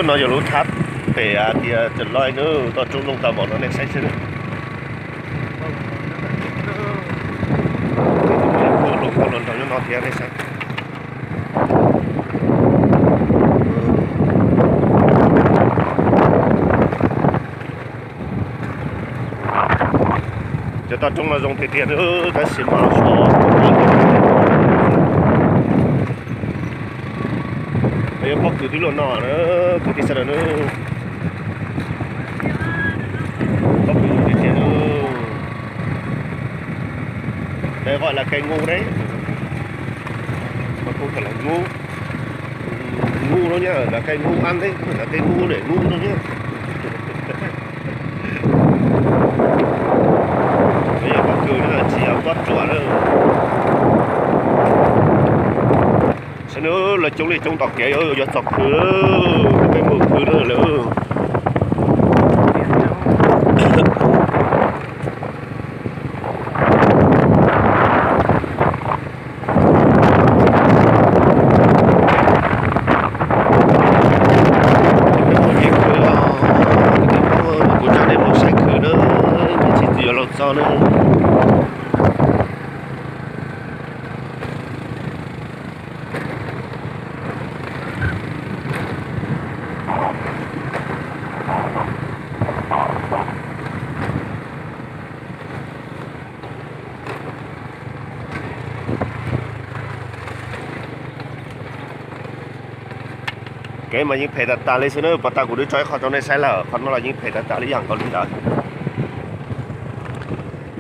No yog lub thab pem tias Tsav Loj na, toj roob zoo tau npaum no nej saib xwb. Lub nroog no thiab nej saib. Cov toj roob no zoo tiag tiag, tab sis mas yuav pob kws twb luaj no na, kwv tij sawv daws na. Pob kws zoo tiag tiag na. Đây gọi là cây ngu đấy. Mà không phải là ngu. Ngu đâu nhá, là cây ngu ăn đấy, không phải là cây ngu để ngu đâu nhá. Bây giờ pob kws nó chỉ ở Pab Ruam thôi. Saib na, lawv coob li coob tom kev yuav txog khw, peb mus khw na lawm. Kuv coj nej mus saib khw na, tsis txhob yuav los txog na. Kev mas yeej phem tas tas li xwb na, puag ta kuv twb tso ib qho rau nej saib lawm, qhov no los yeej phem tas tas li yam nkaus li ntawd.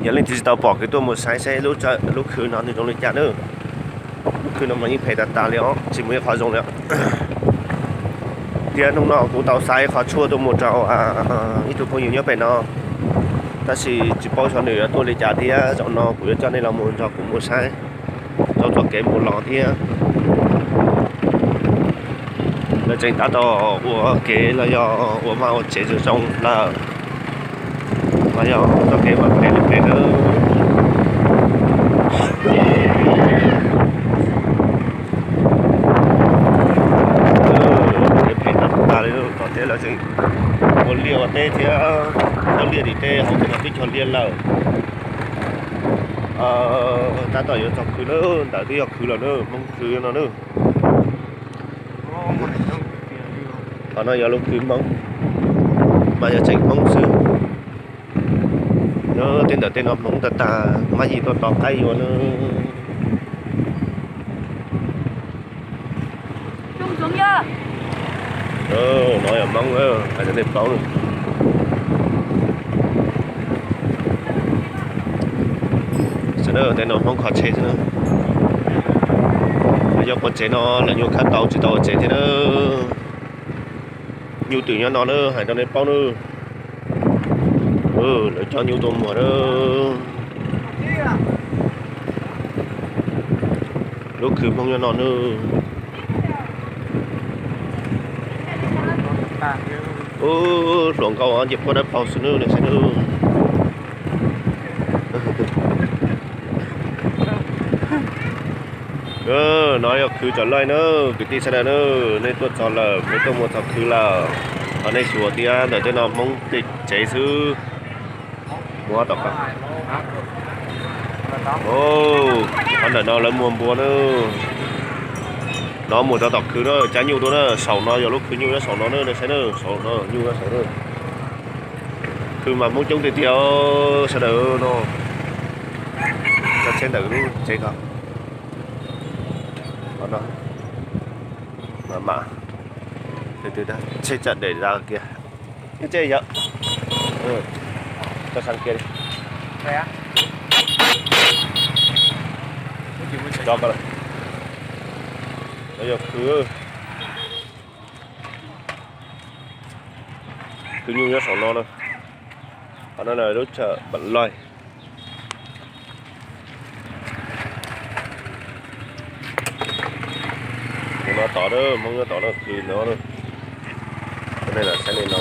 Yog leej twg tsis tau pom ces tuaj mus saib saib lub khw no nws zoo li cas na. Lub khw no mas yeej phem tas tas li os, tsis muaj ib qho zoo li. Thiab hnub no kuv tau xa ib qho tshuaj tuaj mus rau ib tug phooj ywg nyob pem no, tab sis tsis paub xyov nws yuav tuaj li cas thiab. Zaum no kuv yuav coj nej los mus nrog kuv mus saib rau txoj kev mus los thiab. Lawv tseem tab tom ua kev los yog ua vaj ua tsev zoo zoo lawm, los yog txoj kev mas phem li phem na. Phem tas tas li, tom teb lawv tseem ua liaj ua teb thiab, cov liaj tim teb hauv no twb cog liaj lawm. Tab tom yuav txog khw na, ntawm twb yog khw lawm na, Hmoob khw no na. Qhov no yog lub khw Hmoob, mas yog tseem Hmoob xwb. Nyob tej ntawm tej no Hmoob tag tag, Mab Yim tuaj tos qaib yuav na. No yog Hmoob, hais rau nej paub na. Sawv daws tej no Hmoob kho tsheb xwb na. Yog ua tsev no lawv nyuam qhuav tau tsis tau ua tsev thiab na. Nyuj twm nyob no na, hais rau nej paub na. Lawv coj nyuj tuaj muag na. Lub khw Hmoob nyob no na. Hluas nkauj nce puab dawb paug xwb na, nej saib na. No yog khw Tsav Loj na, kwv tij sawv daws na, nej tuaj txog lawm, nej tuaj muag txog khw lawm. Qhov nej xyuas tias ntawm tej no Hmoob tej tsev xwb. Muag tom, qhov ntawm no lawv muag npua na. No muag rau tom khw na, cab nyuj tuaj na, saum no yog lub khw nyuj nyob saum no na, nej saib na, saum no nyuj nyob saum na. Khw mas Hmoob coob tiag tiag sawv daws no. Tso tsheb ntawm lub tsev ko. Qhov no mas mam, tsheb tsam dej da kiag. Tsheb yog, tso sab kiag li. Tso ko lawm. No yog khw, khw nyuj nyob saum no na. Qhov no lub tsam Pam Loj. Tus no tod, Hmoob nyob tod no, khw no. Cov nej los saib li no.